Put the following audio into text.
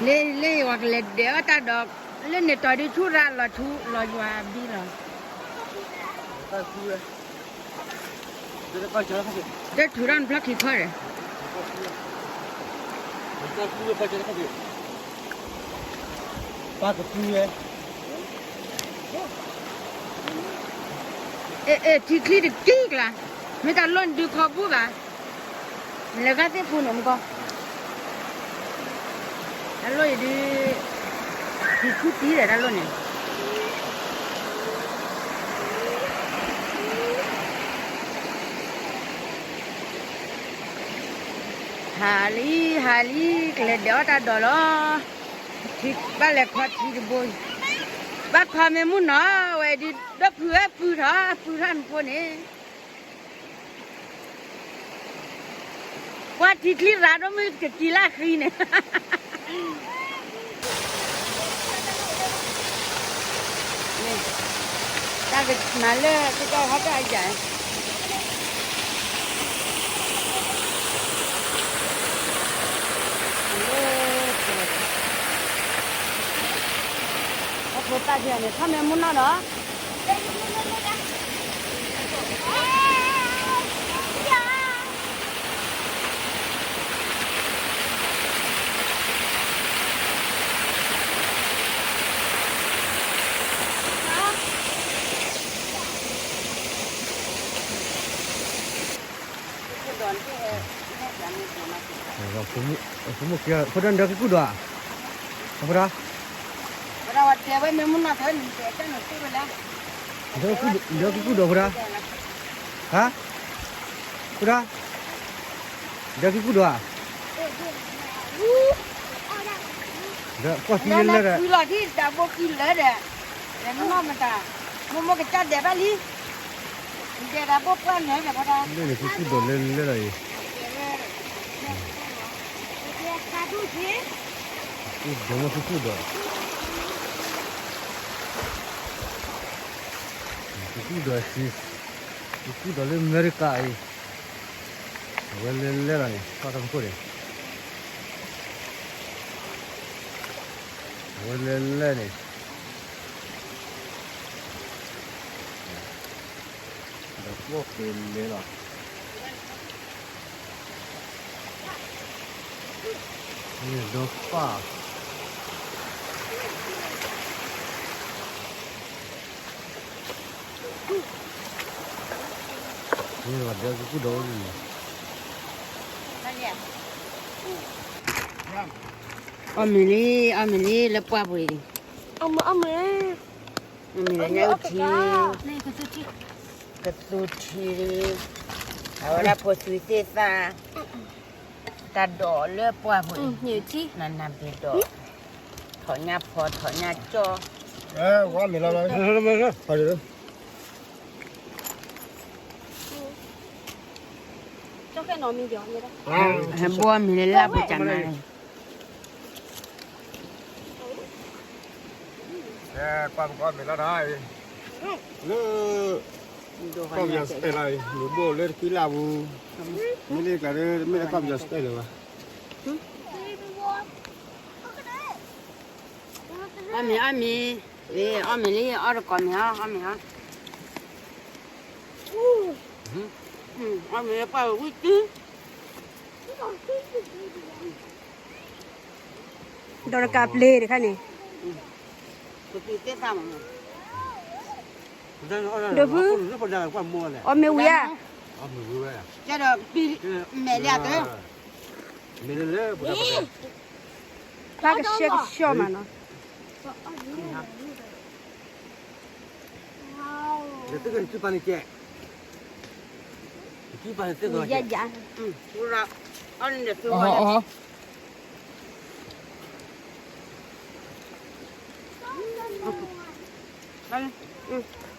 လၢ လၢယဝၤကလဲၤဒဲးအီၣ်တၢ်ဒီး လၢန့ၣ်တီၤဒုးဆူၣ်ရၣ်လီၤဆူလီၤယွၤဘံလီၤ. တထုးထီၣ်နဖျီၣ်ခံခီဒီး အဲ အဲ ထံချံတကံကျါ, မ့ၢ်တၢ်လိၣ်နဒုးခီဘူၣ်ဘၣ်, နလဲၤဂၤသ့ၣ်ပူၤန့ၣ်မူကီၢ်, တၢ်လိၣ်အံၤဒုး ထံဆူၣ်တံၢ်ဒီးတၢ်လိၣ်န့ၣ် ဟးလံ ဟးလံ ကလဲၤဒဲးအီၣ်တၢ်ဒီးလီၤ. ဘၣ်လဲၤခီထံတဘိ, ဘၣ်ခီမ့ၢ်မုၢ်နီၤဝဲဒုး ဒိၣ်ဖုးဝဲပုၢ်ထီၣ် ပုၢ်ထီၣ်နဖိန့ၣ် ကွၢ်ထံချံရၤဒိၣ်မုၢ်ကကံလၢဃံန့ၣ် တၢ်ကမၤလၢကကဟီၣ်တၢ်အယၤ အဖိသၣ်ထံန့ၣ် ထီၣ်မ့ၢ်မုၢ်နီၢ်ဒီး ဖိဒိၣ်က့ၤ ဖိဒိၣ်ဒၢက့ၤကူၣ်ဒိၣ်ဧါ, ဖိဒိၣ်, ဒၢက့ၤကူၣ်ဒိၣ်ဖိဒၣ်, ဟါ, ဖိဒၣ်, ဒၢက့ၤကူၣ်ဒိၣ်ဧါ, ဒီးကွၢ်သံလၢလၢဒီး လၢလၢဖုလီၤဒ်တၢ်ဘိကံလၢဒီး, လဲၤနီၢ်မတၤ, မိၢ်မိၢ်ကစၢ်ဒဲးဘၣ်လံ, ဒဲးတၢ်ဘိပှၢ်လၢဒီးဖိဒၣ်, လၢန့ၣ်ဖုကူၣ်ဒိၣ်လၢလၢလီၤအံၤ, ကူၣ်ဒိၣ်မ့ၢ်ဖုကူၣ်ဒိၣ်, ဖုကူၣ်ဒိၣ်, ဖုကူၣ်ဒိၣ်လၢအမဲရကၤအံၤ, အဝဲလၢလၢလီၤန့ၣ် ထီၣ်တၢ်ဖီခိၣ်န့ၣ် အဝဲလဲၤလဲၤန့ၣ်, ဒီးကျီၢ်က့ၤလဲၤလီၤ, န့ၣ်ဒီးပၢ်, န့ၣ်ဘၣ်ဒီးကကူၣ်ဒီးအိၣ်လံန့ၣ် အီၣ်မ့ၤလံ အီၣ်မ့ၤလံ လၢပှၢ်ပူၤအံၤ, အီၣ်မ့ၤ အီၣ်မ့ၤ, အီၣ်မ့ၤလၢညၣ်အုၣ်ထံ, ကသူထံ, အဝဲဒၣ်ဖိသွံသ့ၣ်သၣ်, တၢ်ဒိးလၢပှၢ်ပူၤအံၤ, နနၢ်ဘ့ၣ်ဒိး, ထီၣ်ညၣ်ဖီ ထီၣ်ညၣ်ကၠီ, အီၣ်မ့ၤလီၤ, ဟဲဘိအီၣ်မ့ၤလၢလၢပူၤကနၤန့ၣ် ကွၢ်ပကီၢ်မ့ၤလီၤဒီး, လၢ, ကီၢ်ပယီၤစတဲလီၤအံၤ မ့ၢ်ဘိၣ်လၢတကွံလၢပူၤ, မ့ၢ်လၢကျါမ့ၢ်လၢကီၢ်ပယီၤစတဲလီၤဘၣ်, အီၣ်မ့ၤ အီၣ်မ့ၤ, အီၣ်မ့ၤလံ အီၣ်တကိးမ့ၤအီၤ အီၣ်မ့ၤအီၤ, အီၣ်မ့ၤပှၢ်ဝံၣ်တုၤ ဒီးတကးပျ့ၤတခါန့ၣ်, ဒိးဖု, အီၣ်မ့ၤဝံၤဧါ, ဒီးမဲာ်လၢအတၢ်, ဖျါကဆှဲကဆှီမးနီၤ.